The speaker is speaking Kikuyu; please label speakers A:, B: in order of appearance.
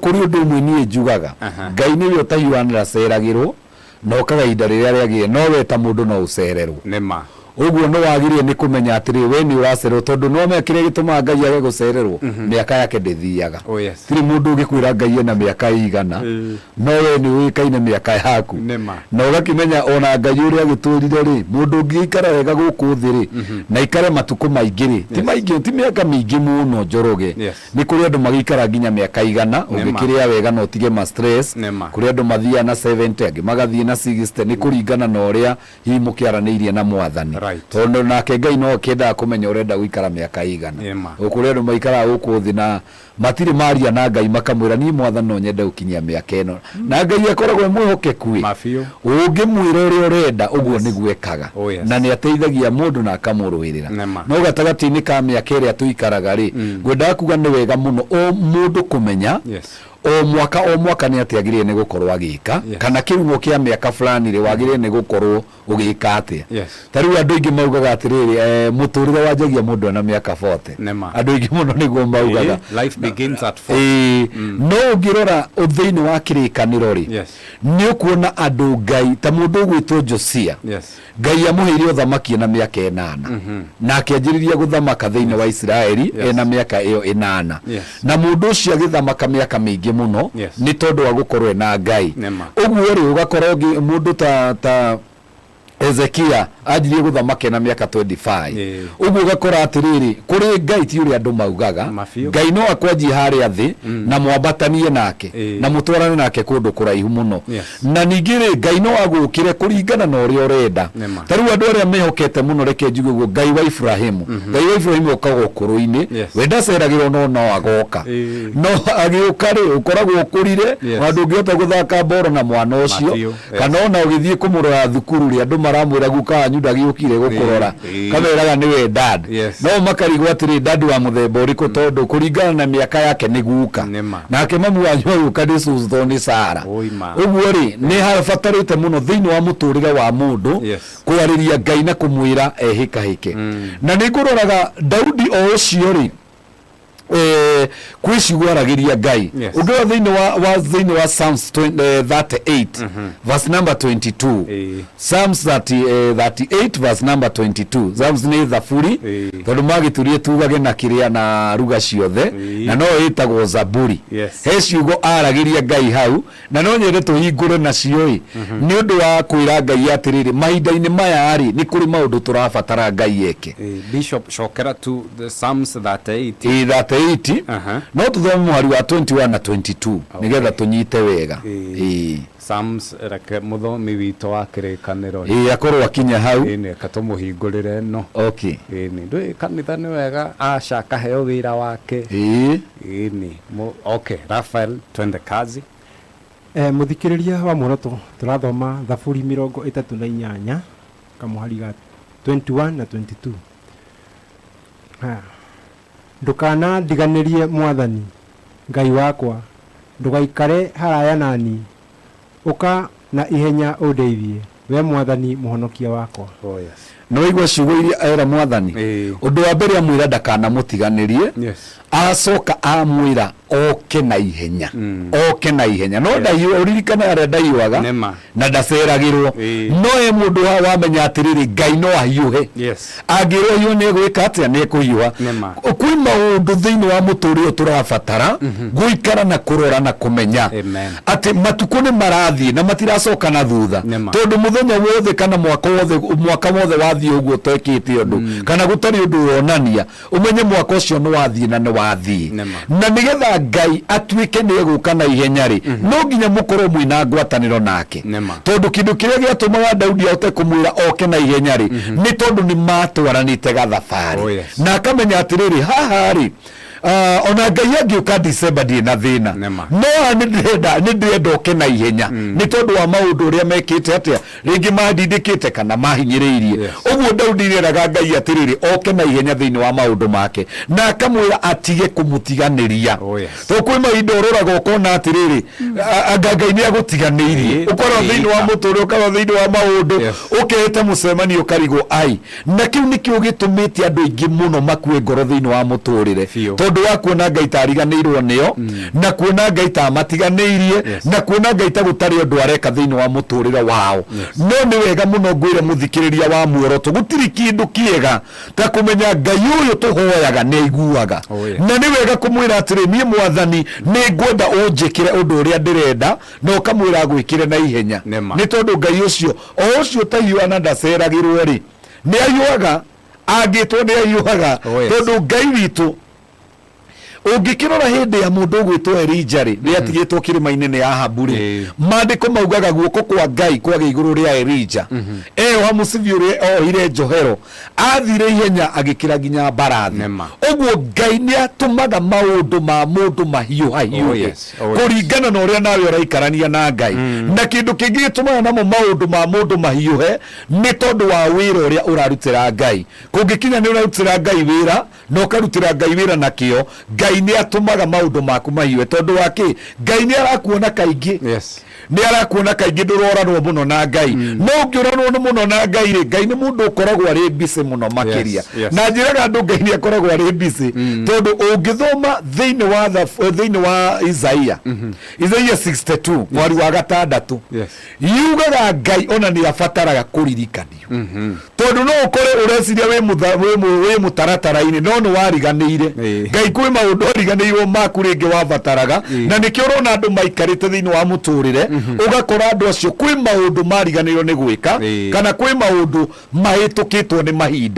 A: Kũrĩ ũndũ ũmwe niĩ njugaga, Ngai nĩwe ũtahiũhaga na ndaceragĩrwo, na okaga ihinda rĩrĩa rĩagĩrĩire, no wee ta mũndũ no ũcererwo.
B: Nĩ ma.
A: Ũguo nĩ wagĩrĩire nĩ kũmenya atĩrĩrĩ, wee nĩ ũracererwo, tondũ nĩ wamenya kĩrĩa gĩtũmaga Ngai age gũcererwo? Mĩaka yake ndĩthiaga.
B: Oh yes.
A: Tirĩ mũndũ ũngĩkwĩra Ngai ena mĩaka ĩigana, no wee nĩ ũĩkaine mĩaka yaku.
B: Nĩ ma.
A: Na ũgakĩmenya ona Ngai ũrĩa agĩtwĩrire rĩ, mũndũ ũngĩgĩikara wega gũkũ thĩ rĩ, na aikare matukũ maingĩ rĩ, ti maingĩ, ti mĩaka mĩingĩ mũno Njoroge.
B: Yes.
A: Nĩ kũrĩ andũ magĩikara nginya mĩaka igana,
B: Nĩ ma.
A: ũngĩkĩrĩa wega na ũtige ma stress.
B: Nĩ ma.
A: Kũrĩ andũ mathiaga na 70, angĩ magathiĩ na 60, nĩ kũringana na ũrĩa hihi mũkĩaranĩirie na Mwathani. Tondũ nake Ngai no akĩendaga kũmenya ũrenda gũikara mĩaka ĩigana.
B: Nĩ ma.
A: Kũrĩ andũ maikaraga gũkũ thĩ na matirĩ maria na Ngai makamwĩra niĩ Mwathani no nyende gũkinyia mĩaka ĩno. Na Ngai akoragwo e mwĩhokeku ĩ.
B: Ma biũ.
A: Ũngĩmwĩra ũrĩa ũrenda ũguo nĩguo ekaga.
B: Oh yes.
A: Na nĩ ateithagia mũndũ na akamũrũĩrĩra.
B: Nĩ ma.
A: No gatagatĩ-inĩ ka mĩaka ĩrĩa tũikaraga rĩ, ngwendaga kuga nĩ wega mũno o mũndũ kũmenya o mwaka o mwaka nĩ atĩa agĩrĩire nĩ gũkorwo agĩka, kana kĩrumo kĩa mĩaka fulani rĩ, wagĩrĩire nĩ gũkorwo ũgĩka atĩa. Ta rĩu andũ aingĩ maugaga atĩrĩrĩ, mũtũrĩre wanjagia mũndũ ena mĩaka 40.
B: Nĩ ma.
A: Andũ aingĩ mũno nĩguo maugaga.
B: Ĩĩ, life begins at 40.
A: Ĩĩ, no ũngĩrora thĩinĩ wa kĩrĩkanĩro rĩ, nĩ ũkuona andũ Ngai ta mũndũ ũgwĩtwo Josia. Ngai amũheire ũthamaki ena mĩaka ĩnana. Na akĩanjĩrĩria gũthamaka thĩinĩ wa Isiraeli ena mĩaka ĩyo ĩnana. Na mũndũ ũcio agĩthamaka mĩaka mĩingĩ mũno nĩ tondũ wa gũkorwo ena Ngai.
B: Nĩ ma.
A: Ũguo rĩ, ũgakora ũngĩ mũndũ ta Hezekia anjirie gũthamaka ena mĩaka 25. Ũguo ũgakora atĩrĩrĩ, kũrĩ Ngai ti ũrĩa andũ maugaga.
B: Ma biũ.
A: Ngai no akwanjie harĩa thĩ na mwambatanie nake na mũtwarane nake kũndũ kũraihu mũno. Na ningĩ rĩ, Ngai no agũũkĩre kũringana na ũrĩa ũrenda.
B: Nĩ ma.
A: Ta rĩu andũ arĩa mehokete mũno, reke njuge ũguo, Ngai wa Iburahimu. Ngai wa Iburahimu okaga ũkũrũ-inĩ. We ndaceragĩrwo no no agoka. No agĩũka rĩ, ũkoragwo ũkũrire, ona ndũngĩhota gũthaka mboro na mwana ũcio.
B: Ma biũ.
A: Kana ona ũgĩthiĩ kũmũrora thukuru rĩ, andũ maramwĩra guka wanyu ndagĩũkire gũkũrora. Kameraga nĩwe dad. No makarigwo atĩrĩ, dad wa mũthemba ũrĩkũ tondũ kũringana na mĩaka yake nĩ guka.
B: Nĩ ma.
A: Nake mamu wanyu agĩũka nĩ cũcũ tondũ nĩ Sarah.
B: Oi ma.
A: Ũguo rĩ, nĩ habatarĩte mũno thĩinĩ wa mũtũrĩre wa mũndũ kwarĩria Ngai na kũmwĩra ehĩkahĩke. Na nĩ ngũroraga Daudi o ũcio rĩ, eh, kwĩ ciugo aragĩria Ngai. Ũngĩrora thĩinĩ wa thĩinĩ wa Psalms 38 verse number 22. Psalms 38 verse number 22. Psalms nĩ thaburi tondũ magĩturie tugage na kĩrĩa na ruga ciothe na no ĩtagwo Zaburi. He ciugo aragĩria Ngai hau na no nyende tũhingũre nacio ĩ nĩ ũndũ wa kwĩra Ngai atĩrĩrĩ, mahinda-inĩ maya rĩ, nĩ kũrĩ maũndũ tũrabatara Ngai eke.
B: Bishop, cokera tu the Psalms 38.
A: Ĩĩ, 38. No tũthome mũhari wa 21 na 22 nĩgetha tũnyite wega. Ĩĩ.
B: Psalms, reke mũthomi witũ wa kĩrĩkanĩro rĩ.
A: Ĩĩ, akorwo akinya hau.
B: Ĩĩ, reke tũmũhingũrĩre ĩno. Ĩĩ, ndũĩ kanitha nĩ wega Asha akaheo wĩra wake.
A: Ĩĩ.
B: Ĩĩ, okay, Raphael, twende kazi.
C: Mũthikĩrĩria wa Muoroto, tũrathoma Thaburi 38 kamũhari ga 21 na 22. Haya. Ndũkanandiganĩrie Mwathani, Ngai wakwa, ndũgaikare haraya na niĩ, ũka na ihenya ũndeithie, wee Mwathani Mũhonokia wakwa.
B: Oh, yes.
A: Nĩ waigua ciugo iria era Mwathani? Ũndũ wa mbere amwĩra ndakanamũtiganĩrie, acoka amwĩra oke na ihenya, oke na ihenya. No ndahiũ, ũririkane harĩa ndahiũhaga
B: Nĩ ma.
A: na ndaceragĩrwo. No he mũndũ haha wamenya atĩrĩrĩ, Ngai no ahiũhe. Angĩrwo hiũ nĩ egwĩka atĩa? Nĩ ekũhiũha.
B: Nĩ ma.
A: Kwĩ maũndũ thĩinĩ wa mũtũrĩre ũyũ tũrabatara gũikara na kũrora na kũmenya
B: Amen.
A: atĩ matukũ nĩ marathiĩ na matiracoka na thutha.
B: Nĩ ma.
A: Tondũ mũthenya wothe kana mwaka wothe, mwaka wothe wathiĩ ũguo ũtekĩte ũndũ kana gũtarĩ ũndũ wonania, ũmenye mwaka ũcio nĩ wathiĩ na nĩ wathiĩ.
B: Nĩ ma.
A: Na nĩgetha Ngai atuĩke nĩ egũka na ihenya rĩ, no nginya mũkorwo mwĩna ngwatanĩro nake.
B: Nĩ ma.
A: Tondũ kĩndũ kĩrĩa gĩatũmaga Daudi ahote kũmwĩra oke na ihenya rĩ, nĩ tondũ nĩ matwaranĩte gathabarĩ.
B: Oh, yes.
A: Na akamenya atĩrĩrĩ, haha rĩ, ona Ngai angĩũka December ndirĩ na thĩna.
B: Nĩ ma.
A: No haha nĩ ndĩrenda oke na ihenya nĩ tondũ wa maũndũ ũrĩa mekĩte atĩa, rĩngĩ mandindĩkĩte kana mahinyĩrĩirie. Ũguo Daudi nĩeraga Ngai atĩrĩrĩ, oke na ihenya thĩinĩ wa maũndũ make, na akamwĩra atige kũmũtiganĩria.
B: Oh, yes.
A: Tondũ kwĩ mahinda ũroraga ũkona atĩrĩrĩ, anga Ngai nĩ agũtiganĩirie. Ũkorwo thĩinĩ wa mũtũrĩre, ũkorwo thĩinĩ wa maũndũ, ũkehĩta mũcemanio ũkarigwo ai. Na kĩu nĩkĩo gĩtũmĩte andũ aingĩ mũno makue ngoro thĩinĩ wa mũtũrĩre.
B: Biũ.
A: Tondũ Ũndũ wa kuona Ngai ta ariganĩirwo nĩo, na kuona Ngai ta amatiganĩirie, na kuona Ngai ta gũtarĩ ũndũ areka thĩinĩ wa mũtũrĩre wao. No nĩ wega mũno ngwĩre mũthikĩrĩria wa Muoroto, gũtirĩ kĩndũ kĩega ta kũmenya Ngai ũyũ tũhoyaga nĩ aiguaga.
B: Oh, yes.
A: Na nĩ wega kũmwĩra atĩrĩ, niĩ Mwathani nĩ ngwenda ũnjĩkĩre ũndũ ũrĩa ndĩrenda, na ũkamwĩra agwĩkĩre na ihenya.
B: Nĩ ma.
A: Nĩ tondũ Ngai ũcio, o ũcio ũtahiũhaga na ndaceragĩrwo rĩ, nĩ ahiũhaga, angĩtwo nĩ ahiũhaga.
B: Oh, yes.
A: Tondũ Ngai witũ, ũngĩkĩrora hĩndĩ ya mũndũ ũgwĩtwo Elija rĩ, nĩ atigĩtwo kĩrĩma-inĩ nĩ Ahabu rĩ, maandĩko maugaga guoko kwa Ngai kwagĩa igũrũ rĩa Elija. Eyoha mũcibi ũrĩa ohire njohero, athire ihenya agĩkĩra nginya mbarathi.
B: Nĩma.
A: Ũguo Ngai nĩ atũmaga maũndũ ma mũndũ mahiũhahiũhe.
B: Oh, yes. Oh, yes.
A: Kũringana na ũrĩa nawe ũraikarania na Ngai. Na kĩndũ kĩngĩ gĩtũmaga namo maũndũ ma mũndũ mahiũhe nĩ tondũ wa wĩra ũrĩa ũrarutĩra Ngai. Kũngĩkinya nĩ ũrarutĩra Ngai wĩra, na ũkarutĩra Ngai wĩra na kĩo, Ngai nĩ atũmaga maũndũ maku mahiũhe. Tondũ wa kĩ? Ngai nĩ arakuona kaingĩ. Nĩ arakuona kaingĩ ndũroranwo mũno na Ngai. No ũngĩũranwo mũno na Ngai rĩ, Ngai nĩ mũndũ ũkoragwo arĩ busy mũno makĩria. Na njĩraga andũ Ngai nĩ akoragwo arĩ busy, tondũ ũngĩthoma thĩinĩ wa thĩinĩ wa Isaia, Isaia 62 mwari wa gatandatũ, yugaga Ngai ona nĩ abataraga kũririkanio. Tondũ no ũkore ũreciria wĩ mũtaratara-inĩ, no nĩ wariganĩire. Ngai kwĩ maũndũ ariganĩirwo maku rĩngĩ wabataraga, na nĩkĩo ũrona andũ maikarĩte thĩinĩ wa mũtũrĩre, ũgakora andũ acio kwĩ maũndũ mariganĩirwo nĩ gwĩka, kana kwĩ maũndũ mahĩtũkĩtwo nĩ mahinda.